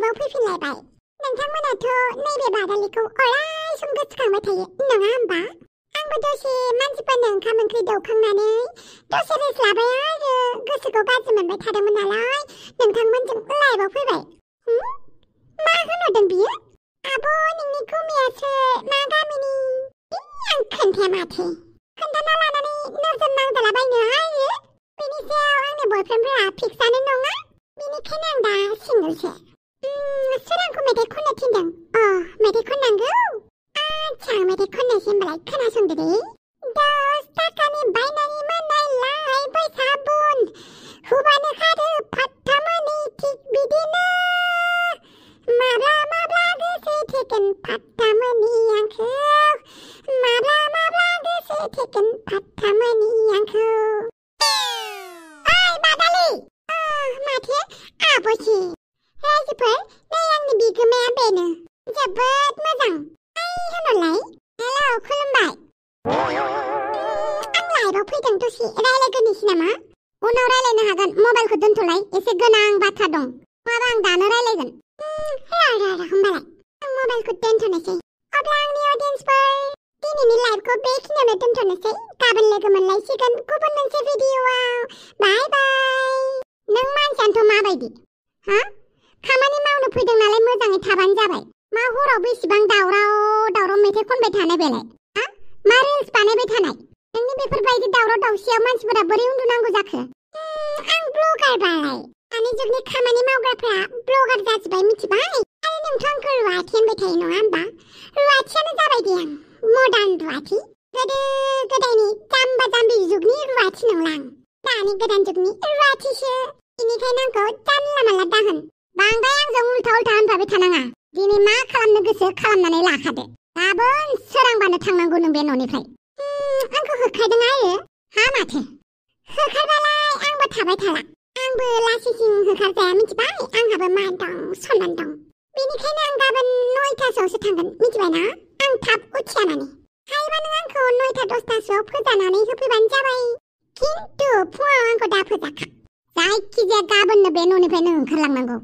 लाइभआव फैफिनलायबाय। नोंथांमोनाथ' नैबे बादालिखौ अराय सम गोसोखांबाय थायो नङा होमबा? आंबो दसे मानसिफोरनो ओंखाम ओंख्रि दौखांनानै दसे रेस्ट लाबाय आरो गोसोखौ गाज्रि मोनबाय थादोंमोन नालाय नोंथांमोनजों लाइभआव फैबाय। मा होनहरदों बियो? आब' नोंनि गुमैयासो मा गामिनि? आं खोन्थाया माथो। खोन्थाना लानानै नोरजोन नांजालाबायनो आरो बेनि सायाव आंनि बयफ्रेन्डफोरा फिक्सआनो नङा। बेनिखायनो आं दा सिंगोलसो। सोर आंखौ मेथाइ खननो थिनदों? मेथाइ खननांगौ? आच्छा मेथाइ खननोसै होमबालाय खोनासंदो दे। 10 थाखानि बायनानै मोननायलाय बै साबुन हुबानो खारो फात्तामोनि थिग बिदिनो माब्ला माब्ला गोसो थेगोन फात्तामोनि आंखौ माब्ला गोसो थेगोन फात्तामोनि आंखौ। ओइ बादालि! माथो आब'सि। रायजोफोर नै आंनि बिगोमाया बेनो। जोबोद मोजां। होनहरलाय। हेलौ खुलुमबाय। आं लाइभआव फैदों दसे रायलायग्रोनोसै नामा? उनाव रायलायनो हागोन मबाइलखौ दोनथ'लाय एसे गोनां बाथ्रा दं। नङाबा आं दानो रायलायगोन। होमबालाय आं मबाइलखौ दोनथ'नोसै। अब्ला आंनि अडियन्सफोर दिनैनि लाइभखौ बेखिनियावनो दोनथ'नोसै। गाबोन लोगो मोनलायसिगोन गुबुन मोनसे भिडिअ'आव। बाय बाय। नों मानसियानोथ' माबायदि? खामानि मावनो फैदों नालाय मोजाङै थाबानो जाबाय। मा हरावबो इसिबां दावराव मेथाइ खनबाय थानाय बेलाय? मा रिल्स बानायबाय थानाय? नोंनि बेफोरबायदि दावराव दावसियाव मानसिफोरा बोरै उन्दुनांगौ जाखो? आं ब्लगार बालाय। दानि जुगनि खामानि मावग्राफोरा ब्लगार जाजोब्बाय मिथिबाय? आरो नोंथ' आंखौ रुवाथि होनबाय थायो नङा होमबा? रुवाथियानो जाबाय दे आं। मडार्न रुवाथि। गोदो गोदायनि जाम्बा जाम्बि जुगनि रुवाथि नंला आं। दानि गोदान जुगनि रुवाथिसो। बेनिखायनो आंखौ जानला मानला दाहोन। बांद्राय आंजों उल्था होनफाबाय थानाङा। दिनै मा खालामनो गोसो खालामनानै लाखादो। गाबोन सोरांबानो थांनांगौ नों बे न'निफ्राय। आंखौ होखारदों आरो? माथो? होखारबालाय आंबो थाबाय थाला। आंबो लासिसिं होखारजाया मिथिबाय? आंहाबो मान दं सनमान दं। बेनिखायनो आं गाबोन 9थासोआवसो थांगोन मिथिबायना? आं थाब उथिया माने। हायोबा नों आंखौ 9था 10थासोआव फोजानानै होफैबानो जाबाय। खिन्थु फुङाव आंखौ दा फोजाखा। जायखिजाया गाबोननो बे न'निफ्रायनो ओंखारलांनांगौ।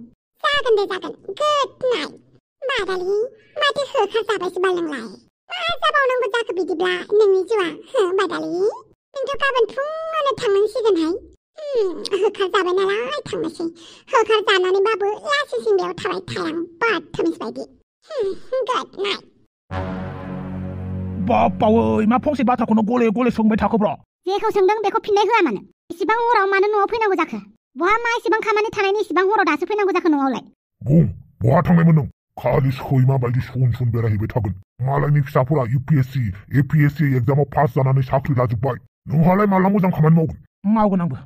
जागोन दे जागोन। Good night. बादालि माथो होखारजाबायसो बालनोलाय? मा जाबावनांगौ जाखो बिदिब्ला नोंनि जिउआ? बादालि नोंथ' गाबोन फुङावनो थांनांसिगोनहाय। होखारजाबाय नालाय थांनोसै। होखारजानानैबाबो लासिसिं बेयाव थाबाय थायां बाथमिस बायदि। Good night. बावै मा फंसे बाथ्राखौनो गले गले सोंबाय थाखोब्रा? जेखौ सोंदों बेखौ फिननाय होआ मानो? इसिबां हराव मानो न'आव फैनांगौ जाखो? बहा मा इसिबां खामानि थानायनि इसिबां हराव दासो फैनांगौ जाखो न'आवलाय? बुं बहा थांनायमोन नों? खालि सैमा बायदि सुन बेरायहैबाय थागोन। मालायनि फिसाफोरा UPSC APSC एग्जामाव पास जानानै साख्रि लाजोब्बाय। नोंहालाय माला मोजां खामानि मावगोन? मावगोन आंबो।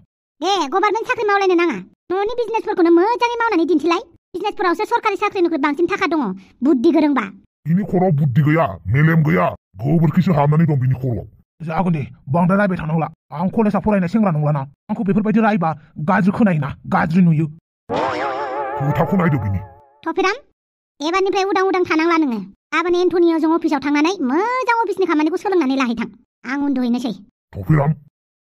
दे गभर्नमेन्ट साख्रि मावलायनो नाङा। न'नि बिजनेसफोरखौनो मोजाङै मावनानै दिन्थिलाय। बिजनेसफोरावसो सरकारि साख्रिनिख्रुइ बांसिन थाखा दङ। बुद्धि गोरोंबा। बिनि खर'आव बुद्धि गैया, मेलेम गैया। गोबोरखिसो हाबनानै दं बिनि खर'आव। जागोन दे बांद्राय रायबाय थानांला। आं कलेजाव फरायनाय सेंग्रा नंलाना। आंखौ बेफोरबायदि रायबा गाज्रि खोनायोना, गाज्रि नुयो। खोथाखौ नायदो बिनि। थफिराम एबारनिफ्राय उदां थानांला नोङो। गाबोन एन्टनिय'जों अफिसाव थांनानै मोजां अफिसनि खामानिखौ सोलोंनानै लाहैथां। आं उन्दुहैनोसै। थफिराम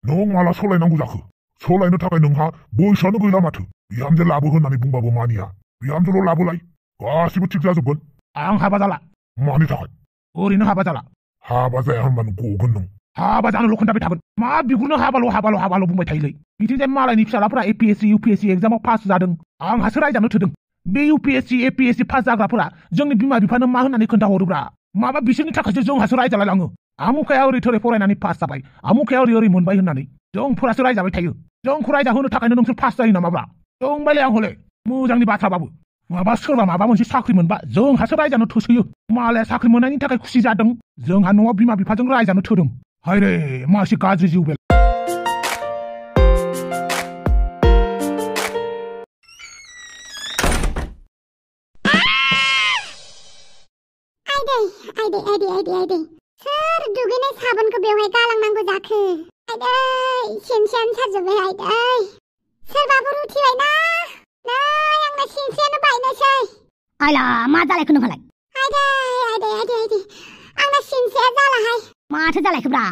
नों माला सोलायनांगौ जाखो? सोलायनो थाखाय नोंहा बैसोआनो गैला माथो। बिहामजो लाबो होननानै बुंबाबो मानिया। बिहामजोल' लाबोलाय गासिबो थिग जाजोबगोन। आं हाबा जाला। मानि थाखाय? ओरैनो हाबा जाला। हाबा जाया होनबानो गगोन नों। हाबा जानोल' खोन्थाबाय थागोन। मा बिगुरनो हाबाल' बुंबाय थायोलै। बिदिनो मालायनि फिसालाफोरा APSC UPSC एग्जामाव पास जादों। आंहासो रायजानो थोदों। बे UPSC APSC पास जाग्राफोरा जोंनि बिमा बिफानो मा होननानै खोन्थाहरोब्रा? माबा बिसोरनि थाखायसो जोंहासो रायजालाय लाङो। आमुखाया ओरै थोरै फरायनानै पास जाबाय, आमुखाया ओरै मोनबाय होननानै जोंफोरासो रायजाबाय थायो। जोंखौ रायजा होनो थाखायनो नोंसोर पास जायो नामाब्रा? जोंबायलाय आं हले मोजांनि बाथ्राबाबो सोरबा माबा मोनसे साख्रि मोनबा जोंहासो रायजानो थोसोयो। मालाया साख्रि मोननायनि थाखाय खुसि जादों, जोंहा न'आव बिमा बिफाजों रायजानो थोदों। हायरे मासे गाज्रि जिउ बे। आइदै सोर दुगैनाय साबोनखौ बेवहाय गालांनांगौ जाखो? आइदै सिनसेयानो सारजोब्बाय। आइदै सोरबाफोर उथिबायना? नै आंना सिनसेयानो बायनोसै। आइला मा जालायखो नोंहालाय? आइदै आंना सिनसेया जालाहाय। माथो जालायखोब्रा?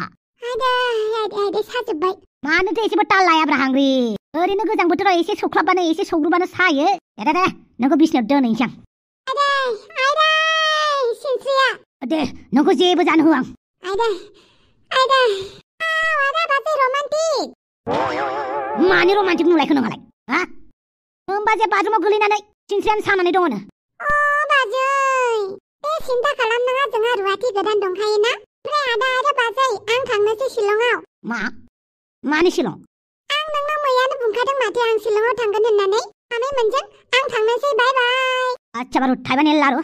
आइदै साजोब्बाय। मानोथो एसेबो ताल लायाब्रा हांग्रि? ओरैनो गोजां बोथोराव एसे सौख्लाबबानो एसे सौग्रुबानो सायो। दे नोंखौ बिसिनायाव दोनहैनोसै आं आइदै सिनस्रिया दे नोंखौ जेबो जानो होआ आं आइदै आदा बाजै रमान्टिक मानि रमान्टिक नुलायखो नोंहालाय हा होमबा जे बाथरुमाव गोलैनानै सिनस्रियानो सानानै दङनो बाजै बे सिन्था खालामनाङा जोंहा रुवाथि गोदान दंखायोना ओमफ्राय आदा आरो बाजै आं थांनोसै शिलंआव मानि शिलं आं नोंनाव मैयानो बुंखादों माथो आं शिलंआव थांगोन होननानै आमै मोनजों आं थांनोसै बाय बाय आच्छा बारु थाइबानि लारु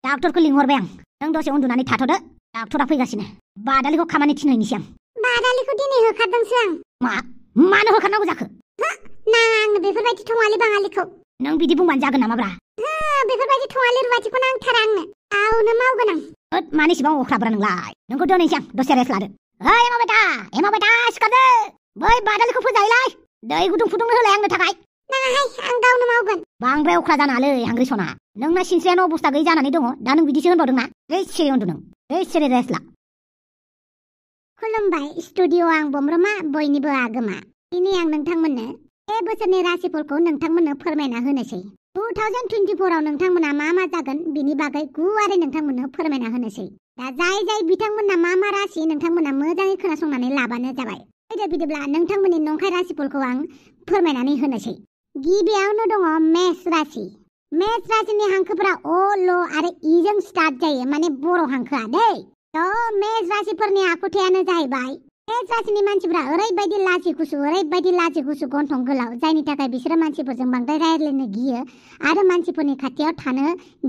डाक्टरखौ लिंहरबाय आं नों दसे उन्दुनानै थाथ'दो डाक्टरा फैगासिनो बादालिखौ खामानि थिनहैनोसै आं बादालिखौ दिनै होखारदोंसो आं मानो होखारनांगौ जाखो नाङा आंनो बेफोरबायदि थङालि बाङालिखौ नों बिदि बुंबानो जागोन नामाब्रा बेफोरबायदि थङालि रुवाथिखौ नांथारा आंनो गावनो मावगोन आं मानो इसेबां अख्राब्रा नोंलाय नोंखौ दोनहैनोसै आं दसे रेस्ट लादो ओइ एमा बेटा सिखारदो बै बादालिखौ फोजाहैलाय दै गुदुं फुदुंनो होलाय आंनो थाखाय नाङाहाय आं गावनो मावगोन बांद्राय अख्रा जानाङालै हांग्रि सना नोंना सिनस्रियानो अबस्था गैयै जानानै दङ दा नों बिदिसो होनबावदोंना सिरि उन्दु नों सिरि रेस्ट ला खुलुमबाय स्टुडिअ आं बमब्रमा बयनिबो आगोमा दिनै आं नोंथांमोननो बे बोसोरनि राशिफलखौ नोंथांमोननो फोरमायना होनोसै 2024 आव नोंथांमोना मा जागोन बिनि बागै गुवारै नोंथांमोननो फोरमायना होनोसै दा जाय बिथांमोना मा राशि नोंथांमोना मोजाङै खोनासंनानै लाबानो जाबाय बिदिब्ला नोंथांमोननि नंखाय राशिफलखौ आं फोरमायनानै होनोसै गिबियावनो दङ मेष राशि मेष राशिनि हांखोफोरा अ ल आरो इ जों स्टार्ट जायो माने बर' हांखोआ दै तो मेष राशिफोरनि आखुथायानो जाहैबाय मेष राशिनि मानसिफोरा ओरैबायदि लाजि गुसु गन्थं गोलाव जायनि थाखाय बिसोरो मानसिफोरजों बांद्राय रायज्लायनो गियो आरो मानसिफोरनि खाथियाव थानो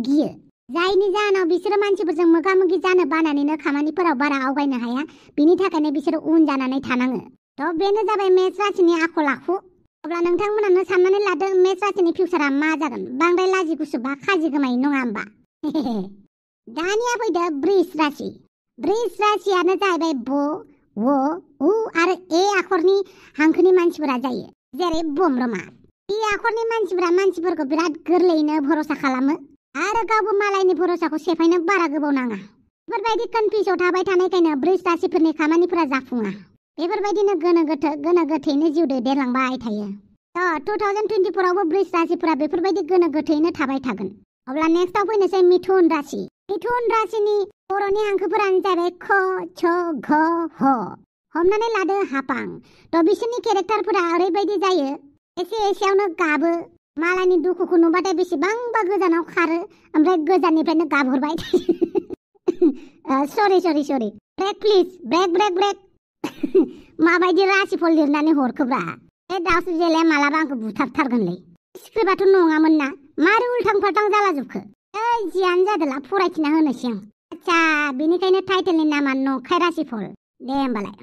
गियो जायनि जाहोनाव बिसोरो मानसिफोरजों मोगा-मोगि जानो बानानैनो खामानिफोराव बारा आवगायनो हाया बिनि थाखायनो बिसोरो उन जानानै थानाङो तो बेनो जाबाय मेष राशिनि आखल आखु अब्ला नोंथांमोनानो साननानै लादो मेष राशिनि फिउचारा मा जागोन बांद्राय लाजि गुसु बा खाजि गोमायै नङा होमबा दानिया फैदो बृष राशि बृष राशियानो जाहैबाय ब व उ आरो ए आखरनि हांखोनि मानसिफोरा जायो जेरै बमब्रमा इ आखरनि मानसिफोरा मानसिफोरखौ बिराद गोरलैयैनो भरोसा खालामो आरो गावबो मालायनि भरोसाखौ सेफायनो बारा गोबाव नाङा बेफोरबायदि कनफिउसाव थाबाय थानायखायनो बृष राशिफोरनि खामानिफोरा जाफुङा बेफोरबायदिनो गोनो गोथैनो जिउ दैदेनलांबाय थायो तो 2024 आवबो बृष राशिफोरा बेफोरबायदि गोनो गोथैनो थाबाय थागोन अब्ला नेक्स्टआव फैनोसै मिथुन राशि मिथुन राशिनि बर'नि हांखोफोरानो जाबाय ख छ घ ह हमनानै लादो हापां तो बिसोरनि केरेक्टारफोरा ओरैबायदि जायो एसेयावनो गाबो मालायनि दुखुखौ नुबाथाय बेसेबांबा गोजानाव खारो ओमफ्राय गोजाननिफ्रायनो गाबहरबाय सरि ब्रेक प्लिज ब्रेक माबायदि राशिफल लिरनानै हरखोब्रा बे दाउसो जेलाया मालाबा आंखौ बुथारथारगोनलै स्क्रिप्टआथ' नङामोन ना मारै उल्थां फाल्थां जालाजोबखो जियानो जादोला फरायथिना होनोसै आं आच्छा बेनिखायनो टाइटेलनि नामा नंखाय राशिफल दे होमबालाय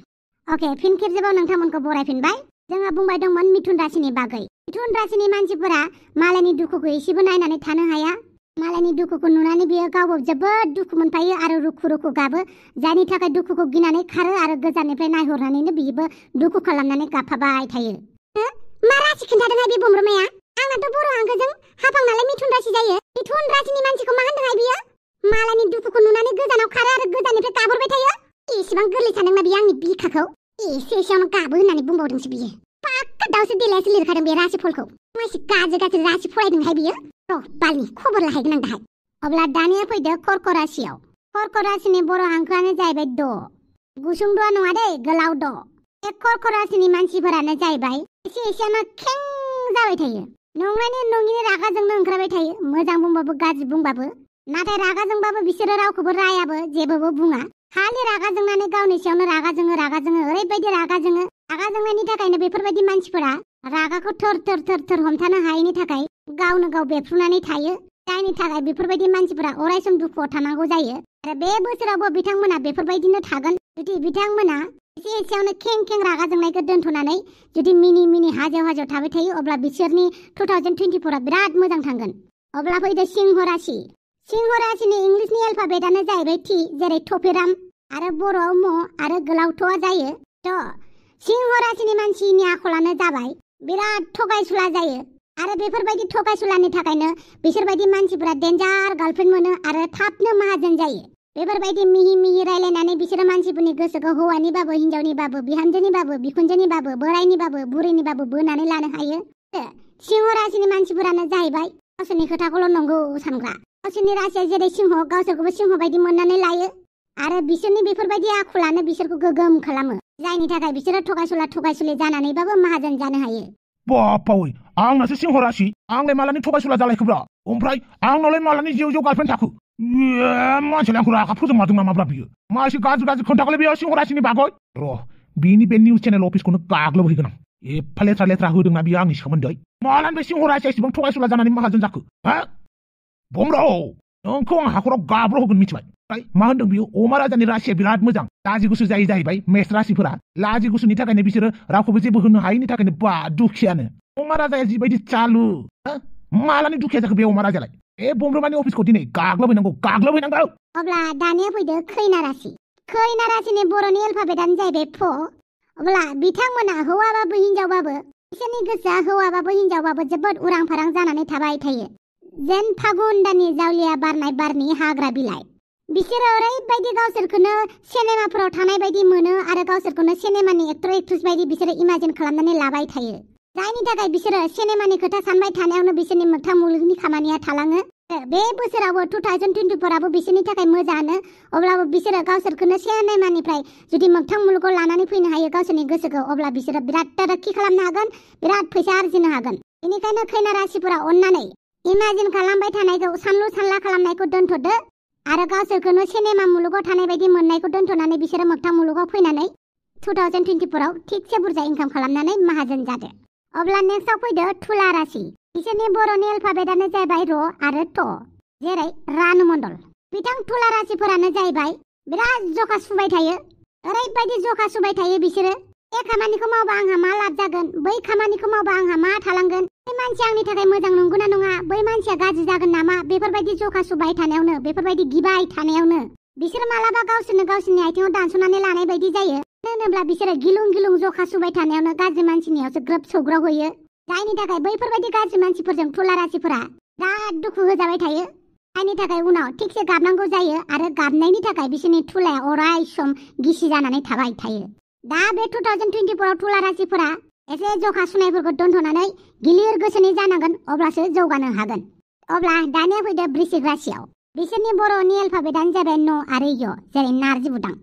अके फिन खेबसेबाव नोंथांमोनखौ बरायफिनबाय जोंहा बुंबाय दंमोन मिथुन राशिनि बागै मिथुन राशिनि मानसिफोरा मालायनि दुखुखौ एसेबो नायनानै थानो हाया मालायनि दुखुखौ नुनानै बियो गावबो जोबोद दुखु मोनफायो आरो रुखु गाबो जायनि थाखाय दुखुखौ गिनानै खारो आरो गोजाननिफ्राय नायहरनानैनो बियोबो दुखु खालामनानै गाबफाबाय थायो मा राशि खिन्थादोंहाय बे बमब्रमाया आंनाथ' बर' हांखोजों हापां नालाय मिथुन राशि जायो मिथुन राशिनि मानसिखौ मा होनदोंहाय बियो मालायनि दुखुखौ नुनानै गोजानाव खारो आरो गोजाननिफ्राय गाबहरबाय थायो एसेबां गोरलै सानदोंना बियो आंनि बिखाखौ एसेयावनो गाबो होननानै बुंबावदोंसो बियो पाक्का दाउसो देलायासो लिरखादों बे राशिफलखौ मासे गाज्रि राशि फरायदोंहाय बियो बालनि खबर लाहैगोन आं दाहाय अब्ला दानिया फैदो कर्क राशियाव कर्क राशिनि बर' हांखोआनो जाहैबाय द गुसुं द नङा दै गोलाव द बे कर्क राशिनि मानसिफोरानो जाहैबाय एसेयावनो खें जाबाय थायो नङिनि रागाजोंनो ओंखारबाय थायो मोजां बुंबाबो गाज्रि बुंबाबो नाथाय रागाजोंबाबो बिसोरो रावखौबो रायाबो जेबोबो बुङा खालि रागा जोंनानै गावनि सायावनो रागा जोङो ओरैबायदि रागा जोंनायनि थाखायनो बेफोरबायदि मानसिफोरा रागाखौ थोर हमथानो हायैनि थाखाय गावनो गाव बेफ्रुनानै थायो जायनि थाखाय बेफोरबायदि मानसिफोरा अरायसम दुखुआव थानांगौ जायो आरो बे बोसोरावबो बिथांमोना बेफोरबायदिनो थागोन जुदि बिथांमोना एसेयावनो खें रागा जोंनायखौ दोनथ'नानै जुदि मिनि हाजोआव थाबाय थायो अब्ला बिसोरनि 2024 बिराद मोजां थांगोन अब्ला फैदो सिंह राशिनि इंलिशनि एलफाबेटआनो जाहैबाय टि जेरै टफिराम आरो बर'आव म आरो गोलाव थ'आ जायो तो सिंह राशिनि मानसिनि आखलानो जाबाय बिराद थगायसुला जायो आरो बेफोरबायदि थगायसुलानि थाखायनो बिसोरबायदि मानसिफोरा डेन्जार गार्लफ्रेन्ड मोनो आरो थाबनो माहाजोन जायो बेफोरबायदि मिहि रायलायनानै बिसोरो मानसिफोरनि गोसोखौ हौवानिबाबो हिनजावनिबाबो बिहामजोनिबाबो बिखुनजोनिबाबो बोरायनिबाबो बुरैनिबाबो बोनानै लानो हायो सिंह राशिनि मानसिफोरानो जाहैबाय गावसोरनि खोथाखौल' नंगौ सानग्रा गावसोरनि रासिया जेरै सिंह गावसोरखौबो सिंह बायदि मोननानै लायो आरो बिसोरनि बेफोरबायदि आखुलानो बिसोरखौ गोगोम खालामो जायनि थाखाय बिसोरो थगायसुला जानानैबाबो माहाजोन जानो हायो बापावै आंनासो सिंह राशि आंलाय मालानि थगायसुला जालायखोब्रा ओमफ्राय आंनावलाय मालानि जिउ गार्लफ्रेन्ड थाखो मानसियालाय आंखौ रागा फोजोंमारदों नामाब्रा बियो मा एसे गाज्रि खोन्थाखौलाय बेयाव सिंह राशिनि बागै र' बिनि बे निउस चेनेल अफिसखौनो गाग्लोबहैगोन आं एफा लेथ्रा होदोंना बियो आंनि सोमोन्दै मालानि बे सिंह राशिया एसेबां थगायसुला जानानै माहाजोन जाखो हा बुमब्रा नोंखौ आं हाखराव गाब्र' होगोन मिथिबाय मा होनदों बियो अमा राजानि राशिया बिराद मोजां लाजि गुसु जायो जाहैबाय मेष राशिफोरा लाजि गुसुनि थाखायनो बिसोरो रावखौबो जेबो होनो हायैनि थाखायनो बा दुखियानो अमा राजाया जिबायदि चालु मालानि दुखिया जाखो बे अमा राजालाय ए बुमब्रुमानि अफिसखौ दिनै गाग्लोबहैनांगौ अब्ला दानिया फैदो खैना राशिनि बर'नि एलफाबेटआनो जाहैबाय फ अब्ला बिथांमोना हौवाबाबो हिनजावबाबो बिसोरनि गोसोआ हौवाबाबो हिनजावबाबो जोबोद उरां फारां जानानै थाबाय थायो जेन फागुन दाननि जावलिया बारनाय बारनि हाग्रा बिलाइ बिसोरो ओरैबायदि गावसोरखौनो सिनेमाफोराव थानाय बायदि मोनो आरो गावसोरखौनो सिनेमानि एक्टर एक्ट्रेस बायदि बिसोरो इमाजिन खालामनानै लाबाय थायो जायनि थाखाय बिसोरो सिनेमानि खोथा सानबाय थानायावनो बिसोरनि मोगथां मुलुगनि खामानिया थालाङो बे बोसोरावबो 2024आबो बिसोरनि थाखाय मोजाङानो अब्लाबो बिसोरो गावसोरखौनो सिनेमानिफ्राय जुदि मोगथां मुलुगाव लानानै फैनो हायो गावसोरनि गोसोखौ अब्ला बिसोरो बिराद तरक्की खालामनो हागोन बिराद फैसा आरजिनो हागोन बेनिखायनो खैना राशिफोरा अननानै इमाजिन खालामबाय थानायखौ सानलु सानला खालामनायखौ दोनथ'दो आरो गावसोरखौनो सिनेमा मुलुगाव थानाय बायदि मोननायखौ दोनथ'नानै बिसोरो मोगथां मुलुगाव फैनानै 2024आव थिगसे बुरजा इनकाम खालामनानै माहाजोन जादो अब्ला नेक्स्टआव फैदो तुला राशि बिसोरनि बर'नि एलफाबेटआनो जाहैबाय र आरो ट जेरै रानु मण्डल बिथां तुला राशिफोरानो जाहैबाय बिराद जखा सुबाय थायो ओरैबायदि जखा सुबाय थायो बिसोरो बे खामानिखौ मावबा आंहा मा लाब जागोन बै खामानिखौ मावबा आंहा मा थालांगोन बै मानसिया आंनि थाखाय मोजां नंगौना नङा बै मानसिया गाज्रि जागोन नामा बेफोरबायदि जखा सुबाय थानायावनो बेफोरबायदि गिबाय थानायावनो बिसोर मालाबा गावसोरनि आथिङाव दानस'नानै लानाय बायदि जायो होनोब्ला बिसोरो गिलुं गाज्रि सुबाय थानायावनो गाज्रि मानसिनियावसो ग्रोब सौग्रावहैयो जायनि थाखाय बैफोरबायदि गाज्रि मानसिफोरजों तुला राशिफोरा बिराद दुखु होजाबाय थायो जायनि थाखाय उनाव थिगसे गाबनांगौ जायो आरो गाबनायनि थाखाय बिसोरनि तुलाया अराय सम गिसि जानानै थाबाय थायो दा बे 2024आव तुला राशिफोरा एसे जखा सुनायफोरखौ दोनथ'नानै गिलिर गोसोनि जानांगोन अब्लासो जौगानो हागोन अब्ला दानिया फैदो वृश्चिक राशियाव बिसोरनि बर'नि एलफाबेटआनो जाबाय न आरो य जेरै नारजि बुदां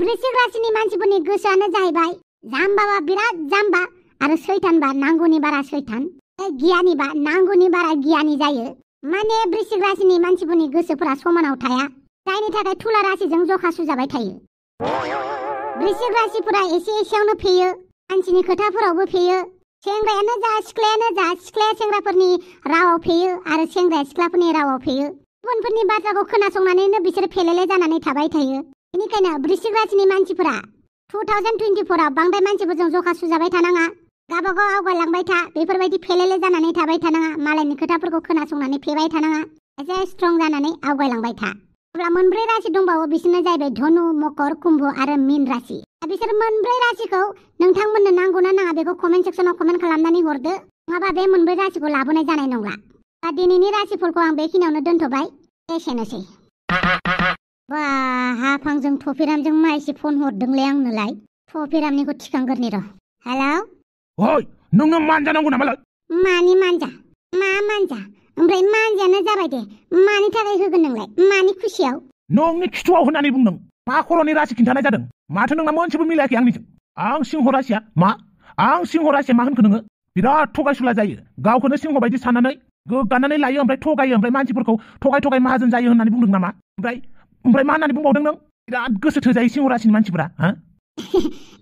वृश्चिक राशिनि मानसिफोरनि गोसोआनो जाहैबाय जाम्बाबा बिराद जाम्बा आरो सैतानबा नांगौनि बारा सैतान गियानिबा नांगौनि बारा गियानि जायो माने वृश्चिक राशिनि मानसिफोरनि गोसोफोरा समानाव थाया जायनि थाखाय तुला राशिजों जखा सुजाबाय थायो वृश्चिक राशिफोरा एसे एसेयावनो फेयो मानसिनि खोथाफोरावबो फेयो सेंग्रायानो जा सिख्लाया सेंग्राफोरनि रावाव फेयो आरो सेंग्राया सिख्लाफोरनि रावाव फेयो गुबुनफोरनि बाथ्राखौ खोनासंनानैनो बिसोर फेलेले जानानै थाबाय थायो बेनिखायनो वृश्चिक राशिनि मानसिफोरा 2024आव बांद्राय मानसिफोरजों जखा सुजाबाय थानाङा गावबागाव आवगायलांबाय था बेफोरबायदि फेलेले जानानै थाबाय थानाङा मालायनि खोथाफोरखौ खोनासंनानै फेबाय थानाङा एसे स्ट्रं जानानै आवगायलांबाय था अब्ला मोनब्रै राशि दंबावो बिसोरनो जाहैबाय धनु मकर कुम्भ आरो मीन राशि बिसोर मोनब्रै राशिखौ नोंथांमोननो नांगौना नाङा बेखौ कमेन्ट सेक्सनाव कमेन्ट खालामनानै हरदो नङाबा बे मोनब्रै राशिखौ लाबोनाय जानाय नंला दा दिनैनि राशिफोरखौ आं बेखिनियावनो दोनथ'बाय एसेनोसै बा हाफांजों थफिरामजों मा एसे फन हरदोंलै आंनोलाय थफिरामनिखौ थिखांगोरनि र' हेलौ ओइ नोंनो मानजानांगौ नामालाय मानि मानजा मा मानजा ओमफ्राय मानजायानो जाबाय दे मानि थाखाय होगोन नोंलाय मानि खुसियाव नोंनि खिथुआव होननानै बुंदों मा खर'नि राशि खिन्थानाय जादों माथो नोंना मोनसेबो मिलायाखै आंनिजों आं सिंह राशिया मा होनखो नोङो बिराद थगायसुला जायो गावखौनो सिंह बायदि साननानै गोग्गानानै लायो ओमफ्राय थगायो ओमफ्राय मानसिफोरखौ थगाय माहाजोन जायो होननानै बुंदों नामा ओमफ्राय मा होननानै बुंबावदों नों बिराद गोसो थोजायो सिंह राशिनि मानसिफोरा हा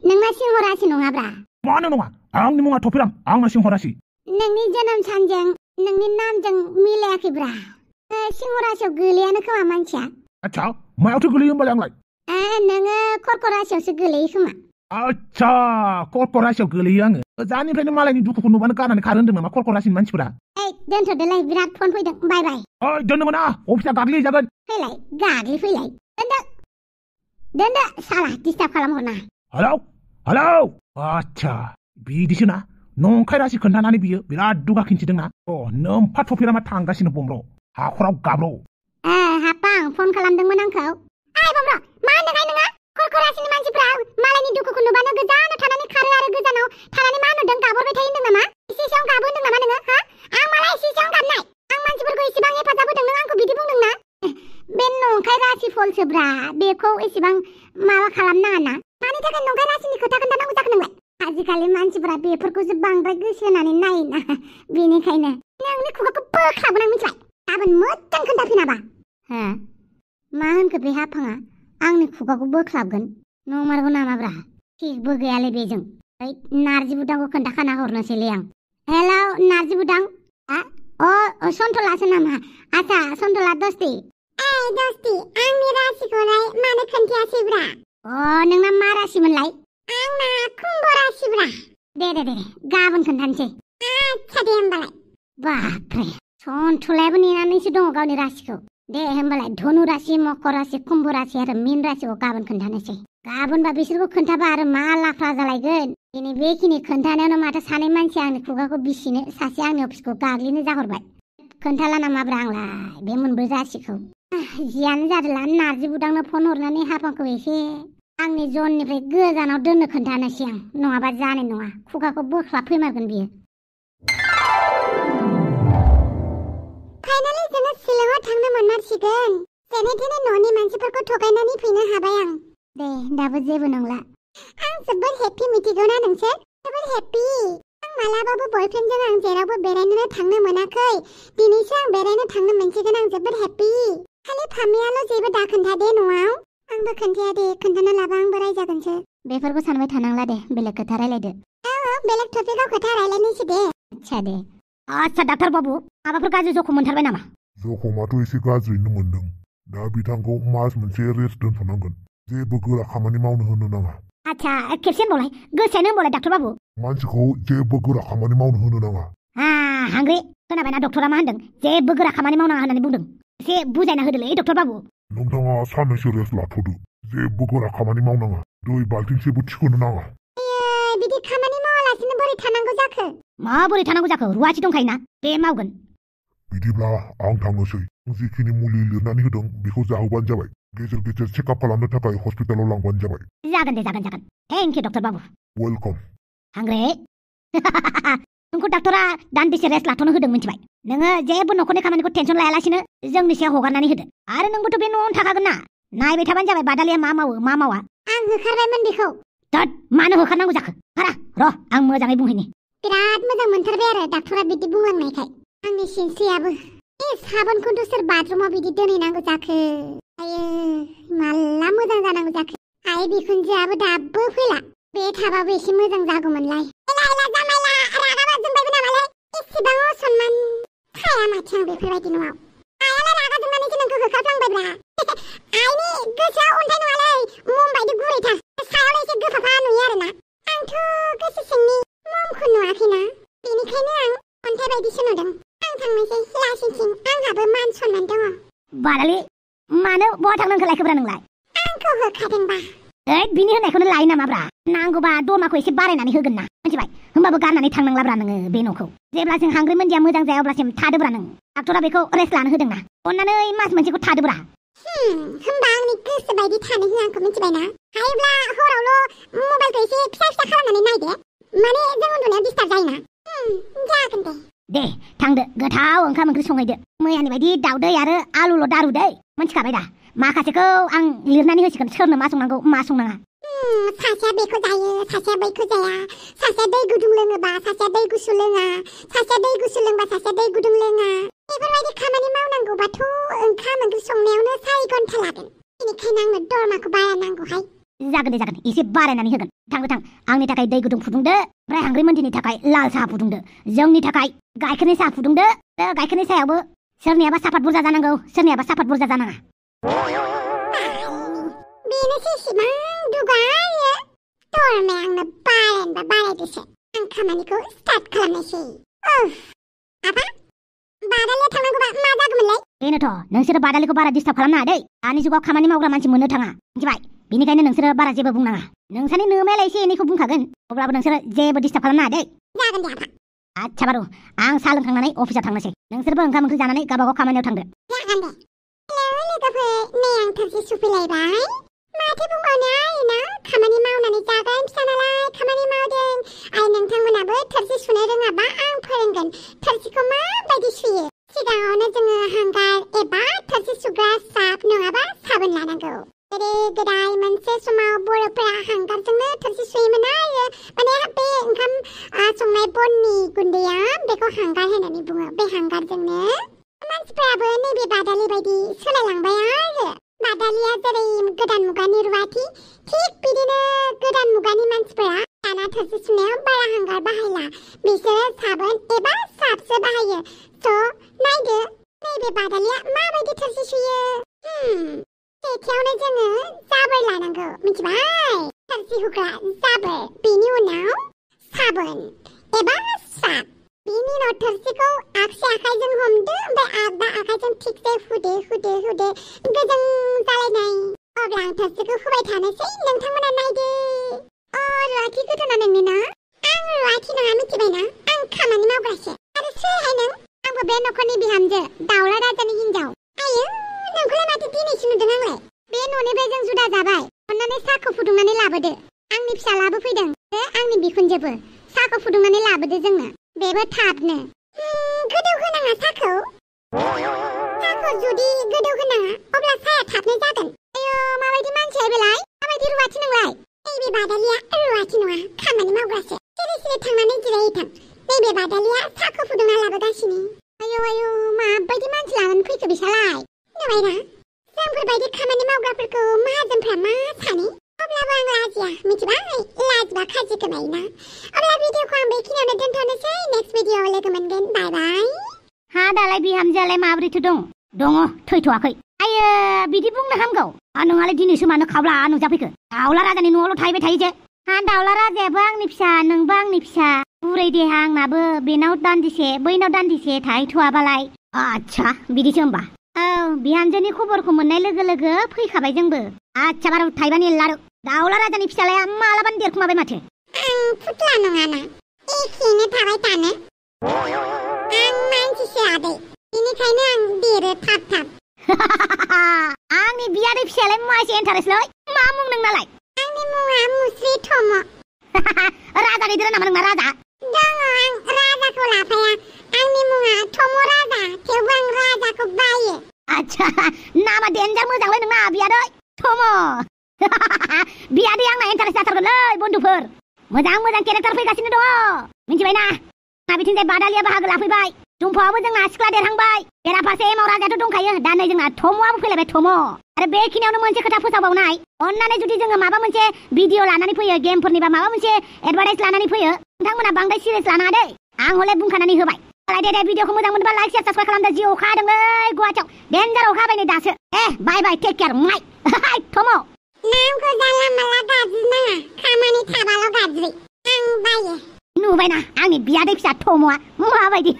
नोंना सिंह राशि नङाब्रा मानो नङा आंनि मुङा थफिराम आंना सिंह राशि नोंनि जोनोम सानजों नोंनि नामजों मिलायाखैब्रा सिंह राशियाव गोलैयानो खोमा मानसिया आच्छा मायावथो गोलैयो होमबालाय आंलाय नोङो कर्क राशियावसो गोलैयो खोमा आच्छा कर्क राशियाव गोलैयो आङो जानिफ्रायनो मालायनि दुखुखौ नुबानो गारनानै खारो होनदों नामा कर्क राशिनि मानसिफोरा दोनथ'दोलाय बिराद फन फैदों बाय बाय दोननो मोना अफिसा गाग्लिजागोन फैलाय गाग्लिफैलाय दोनदो साला डिस्टार्ब खालामहरना हेलौ आच्छा बिदिसो ना नंखाय राशि खोन्थानानै बियो बिराद दुगा खिन्थिदोंना नोम्फा थफिरामा थांगासिनो बम्र हाखराव गाब्र हापां फन खालामदोंमोन आंखौ बम्र मा होनदोंहाय नोङो कर्क राशिनि मानसिफ्रा मालायनि दुखुखौ नुबानो गोजानाव थानानै खारो आरो गोजानाव थानानै मा नुदों गाबहरबाय थायो होनदों नामा एसे एसेयावनो गाबो होनदों नामा नोङो हा आं माला एसे एसेयावनो गाबनाय आं राशिफलसोब्रा बेखौ एसेबां माबा खालामनाङा ना मानि थाखाय नंखाय राशिनि खोथा खोन्थानांगौ जाखो नोंलाय आजिखालि मानसिफोरा बेफोरखौसो बांद्राय गोसो होनानै नायोना बेनिखायनो नोंनि खुगाखौ बोख्लाबगोन आं मिथिबाय गाबोन मोजां खोन्थाफिनाबा हो मा होनखो बे हाफाङा आंनि खुगाखौ बोख्लाबगोन नंमारगौ नामाब्रा थिगबो गैयालै बेजों नार्जि बुदांखौ खोन्थाखाना हरनोसैलै आं हेलौ नार्जि बुदां सन्तलासो नामा आच्छा सन्तला दस्ति दस्ति आंनि राशिखौलाय मानो खोन्थायासैब्रा नोंना मा राशिमोनलाय आंना कुम्भ राशिब्रा दे गाबोन खोन्थानोसै आच्छा दे होमबालाय बाप्रे सन्तलायाबो नेनानैसो दङ गावनि राशिखौ दे होमबालाय धनु राशि मकर राशि कुम्भ राशि आरो मीन राशिखौ गाबोन खोन्थानोसै गाबोनबा बिसोरखौ खोन्थाबा आरो मा लाफ्रा जालायगोन दिनै बेखिनि खोन्थानायावनो माथो सानै मानसि आंनि खुगाखौ बिसिनो सासे आंनि अफिसखौ गाग्लिनो जाहरबाय खोन्थाला नामाब्रा आंलाय बे मोनब्रै राशिखौ जियानो जादोला नार्जि बुदांनो फन हरनानै हाफांखौ एसे आंनि जननिफ्राय गोजानाव दोननो खोन्थानोसै आं नङाबा जानाय नङा खुगाखौ बोख्लाब फैमारगोन बियो फाइनालि जोङो शिलंआव थांनो मोनमारसिगोन जेने थेने न'नि मानसिफोरखौ थगायनानै फैनो हाबाय आं दे दाबो जेबो नंला आं जोबोद हेपि मिथिगौना नोंसोर जोबोद हेपि आं मालाबाबो बयफ्रेन्डजों आं जेरावबो बेरायनो थांनो मोनाखै दिनैसो आं बेरायनो थांनो मोनसिगोन आं जोबोद हेपि खालि फामियाल' जेबो दा खोन्थादे न'आव आंबो खोन्थाया दे खोन्थाना लाबा आंबो रायजागोनसो बेफोरखौ सानबाय थानांला दे बेलेग खोथा रायलायदो बेलेग टपिकआव खोथा रायलायनोसै दे आच्छा डाक्टार बाबु माबाफोर गाज्रि जखम मोनथारबाय नामा जखमाथ' एसे गाज्रियैनो मोनदों दा बिथांखौ मास मोनसे रेस्ट दोनथ'नांगोन जेबो गोरा खामानि मावनो होनो नाङा आच्छा खेबसे होनबावलाय गोसायानो होनबावलाय डाक्टार बाबु मानसिखौ जेबो गोरा खामानि मावनो होनो नाङा हांग्रे खोनाबायना डक्टरा मा होनदों जेबो गोरा खामानि मावनाङा होननानै बुंदों एसे बुजायना होदोलै डक्टर बाबु नोंथाङा साननैसो रेस्ट लाथ'दो जेबो गोरा खामानि मावनाङा दै बाल्थिंसेबो थिखोनो नाङा बिदि खामानि मावालासिनो बोरै थानांगौ जाखो माबोरै थानांगौ जाखो रुवाथि दंखायोना बे मावगोन बिदिब्ला आं थांनोसै जिखिनि मुलि लिरनानै होदों बेखौ जाहोबानो जाबाय गेजेर गेजेर चेकआप खालामनो थाखाय हस्पिटालाव लांबानो जाबाय जागोन दे जागोन थेंक इउ डक्टर बाबु वेलकाम हांग्रे नोंखौ डाक्टरा दान्दिसे रेस्ट लाथ'नो होदों मिथिबाय नोङो जेबो न'खरनि खामानिखौ टेनसन लायालासिनो जोंनि सायाव हगारनानै होदो आरो नोंबोथ' बे न'आवनो थाखागोन ना नायबाय थाबानो जाबाय बादालिया मा मावो मा मावा आं होखारबायमोन बेखौ थोद मानो होखारनांगौ जाखो र' आं मोजाङै बुंहैनि बिराद मोजां मोनथारबाय आरो डाक्टरा बिदि बुंलांनायखाय आंनि सिनस्रियाबो साबोनखौथ' सोर बाथरुमाव बिदि दोनहैनांगौ जाखो आयो माला मोजां जानांगौ जाखो आइ बिखुनजोआबो दाबो फैला बे थाबाबो एसे मोजां जागौमोनलाय रागाबा जोंबायबो नामालाय एसेबां असनमान थाया माथो आं बेफोरबायदि न'आव आइयालाय रागा जोंनानैसो नोंखौ होखारफ्लांबायब्रा आइनि गोसोआ अन्थाइ नङालै मम बायदि गुरैथार सायावलाय एसे गोफाफा नुयो आरोना आंथ' गोसो सिंनि ममखौ नुवाखैना बेनिखायनो आं अन्थाइ बायदिसो नुदों आं थांनोसै लासिंसिं आंहाबो मान सनमान दङ बादालि मानो बहा थांनो ओंखारलायखोब्रा नोंलाय आंखौ होखादोंबा बिनि होनायखौनो लायो नामाब्रा नांगौबा दरमाखौ एसे बारायनानै होगोन ना मिथिबाय होमबाबो गारनानै थांनांलाब्रा नोङो बे न'खौ जेब्ला जों हांग्रे मोनदिया मोजां जाया अब्लासिम थादोब्रा नों डाक्टरा बेखौ रेस्ट लानो होदोंना अन्नानै मास मोनसेखौ थादोब्रा होमबा आंनि गोसो बायदि थानो हो आंखौ मिथिबायना हायोब्ला हरावल' मबाइलखौ एसे फिसा फिसा खालामनानै नायदे माने जों उन्दुनायाव डिस्टार्ब जायोना जागोन दे थांदो गोथाव ओंखाम ओंख्रि संहैदो मैयानि बायदि दाउदै आरो आलुल' दारुदै मोनथिखाबाय दा माखासेखौ आं लिरनानै होसिगोन सोरनो मा संनांगौ मा संनाङा सासेया बेखौ जायो सासेया बैखौ जाया सासेया दै गुदुं लोङोबा सासेया दै गुसु लोङा सासेया दै गुसु लोंबा सासेया दै गुदुं लोङा बेफोरबायदि खामानि मावनांगौबाथ' ओंखाम ओंख्रि संनायावनो 4 घन्टा लागोन बेनिखायनो आंनो दरमाखौ बारायनांगौहाय जागोन एसे बारायनानै होगोन थां आंनि थाखाय दै गुदुं फुदुंदो ओमफ्राय हांग्रे मोनदिनि थाखाय लाल साहा फुदुंदो जोंनि थाखाय गाइखेरनि साहा फुदुंदो गाइखेरनि साहायावबो सोरनियाबा सापात बुरजा जानांगौ सोरनियाबा सापात बुरजा जानाङा बेनोसै इसिबां दुगायो दरमाया आंनो बारायनोबा बारायदोसो आं खामानिखौ स्टार्ट खालामनोसै आफा बादालिया थांनांगौबा मा जागौमोनलाय बेनोथ' नोंसोरो बादालिखौ बारा डिस्टार्ब खालामनाङा दै दानि जुगाव खामानि मावग्रा मानसि मोननो थाङा मिथिबाय बेनिखायनो नोंसोरो बारा जेबो बुंनाङा नोंसानि नोमायालाय एसे एनैखौ बुंखागोन अब्लाबो नोंसोरो जेबो डिस्टार्ब खालामनाङा दै जागोन दे आफा आच्छा बारु आं साहा लोंखांनानै अफिसाव थांनोसै नोंसोरबो ओंखाम ओंख्रि जानानै गावबागाव खामानियाव थांदो जागोन दे हेलौ लोगोफोर नै आं थोरसि सुफैलायबाय माथो बुंबावनो आइना खामानि मावनानै जागोन फिसा नालाय खामानि मावदों आइ नोंथांमोनाबो थोरसि सुनो रोङाबा आं फोरोंगोन थोरसिखौ माबायदि सुयो सिगाङावनो जोङो हांगार एबा थोरसि सुग्रा साफ नङाबा साबोन गोदाय मोनसे समाव बर'फोरा हांगारजोंनो थोरसि सुयोमोन आरो माने बे ओंखाम संनाय बननि गुन्दैया बेखौ हांगार होननानै बुङो बे हांगारजोंनो मानसिफोराबो नैबे बादालि बायदि सोलायलांबाय आरो बादालिया जेरै गोदान मुगानि रुवाथि थिग बिदिनो गोदान मुगानि मानसिफोरा दाना थोरसि सुनायाव बारा हांगार बाहायला बिसोरो साबोन एबा सार्फसो बाहायो स' नायदो नैबे बादालिया माबायदि थोरसि सुयो सेथियावनो जोङो जाबोर लानांगौ मिथिबाय थोरसि हुग्रा जाबोर बेनि उनाव साबोन एबा सार्फ बेनि उनाव थोरसिखौ आगसि आखाइजों हमदो ओमफ्राय आगदा आखाइजों थिगसे हुदो गोजों जालायनाय अब्ला आं थोरसिखौ हुबाय थानोसै नोंथांमोना नायदो रुवाथि गोथाना नोंनो ना आं रुवाथि नङा मिथिबायना आं खामानि मावग्रासो आरो सोरहाय नों आंबो बे नखरनि बिहामजो दाउला राजानि हिनजाव आयौ नोंखौलाय माथो दिनैसो नुदों आंलाय बे न'निफ्राय जों जुदा जाबाय अन्नानै साहाखौ फुदुंनानै लाबोदो आंनि फिसालाबो फैदों आंनि बिखुनजोबो साहाखौ फुदुंनानै लाबोदो जोंनो बेबो थाबनो गोदौ होनाङा साहाखौ जुदि गोदौ होनाङा अब्ला साहाया थाबनो जागोन आयौ माबायदि मानसिया बेलाय माबायदि रुवाथि नोंलाय नैबे बादालिया रुवाथि नङा खामानि मावग्रासो सिरि सिरि थांनानै जिरायहैथां नैबे बादालिया साहाखौ फुदुंना लाबोगासिनो आयौ माबायदि मानसि लानानै फैखो बिसालाय नुबायना जोंफोरबायदि खामानि मावग्राफोरखौ माहाजोनफ्रा मा सानो अब्लाबो आं लाजिया मिथिबाय लाजिबा खाजि गोमायोना अब्ला भिडिअखौ आं बेखिनियावनो दोनथ'नोसै नेक्स्ट भिडिअआव लोगो मोनगोन बाय बाय हा दालाय बिहामजोआलाय माबोरैथो दं थैथ'वाखै आयो बिदि बुंनो हामगौ नोंहालाय दिनैसो मानो खावला नुजाफैखो दाउला राजानि न'आवल' थाहैबाय थायो जे हा दाउला राजायाबो आंनि फिसा नोंबो आंनि फिसा बुरै देहा आंनाबो बेनाव दान्दिसे बैनाव दान्दिसे थाहैथ'वाबालाय आच्छा बिदिसो होमबा औ बिहामजोनि खबरखौ मोननाय लोगो लोगो फैखाबाय जोंबो आच्छा बारु थाइबानि लारु दाउला राजानि फिसालाया मालाबानो देरखुमाबाय माथो आं फुथला नङाना एखेनो थाबाय थानो आं मानसिसो आदै बेनिखायनो आं देरो थाब आंनि बियादै फिसायालाय मासे इन्टारेस्टलै मा मुं नोंनालाय आंनि मुङा मुस्रि थम राजानि दोरा नामा नोंना राजा दङ आं राजाखौ लाफाया आंनि मुङा थम राजा थेवबो आं राजाखौ बायो आच्छा नामा देन्जार मोजांलै नोंना बियादै थम बियादै आंना इन्टारेस्ट जाथारगोनलै बन्धुफोर मोजां केरेक्टार फैगासिनो दङ मिथिबायना बिथिंजाय बादालिया बाहागो लाफैबाय दुम्फावाबो जोंना सिख्ला देरहांबाय बेराफारसे एमाव राजायाथ' दंखायो दा नै जोंना थम'आबो फैलायबाय थम' आरो बेखिनियावनो मोनसे खोथा फोसावबावनाय अन्नानै जुदि जोङो माबा मोनसे भिडिअ लानानै फैयो गेमफोरनिबा माबा मोनसे एडभार्टाइज लानानै फैयो नोंथांमोना बांद्राय सिरियास लानाङा दै आं हले बुंखानानै होबाय दे भिडिअखौ मोजां मोनोबा लाइक शेयार साबस्क्राइब खालामदो जि अखा हादोंलै गुवाहाटियाव देन्जार अखा हाबाय नै दासो बाय टेक केयार माइ थम' नामखौ जानला मानला गाज्रि नाङा खामानि थाबाल' गाज्रि आं बायो नुबायना आंनि बियादै फिसा थम'आ माबायदि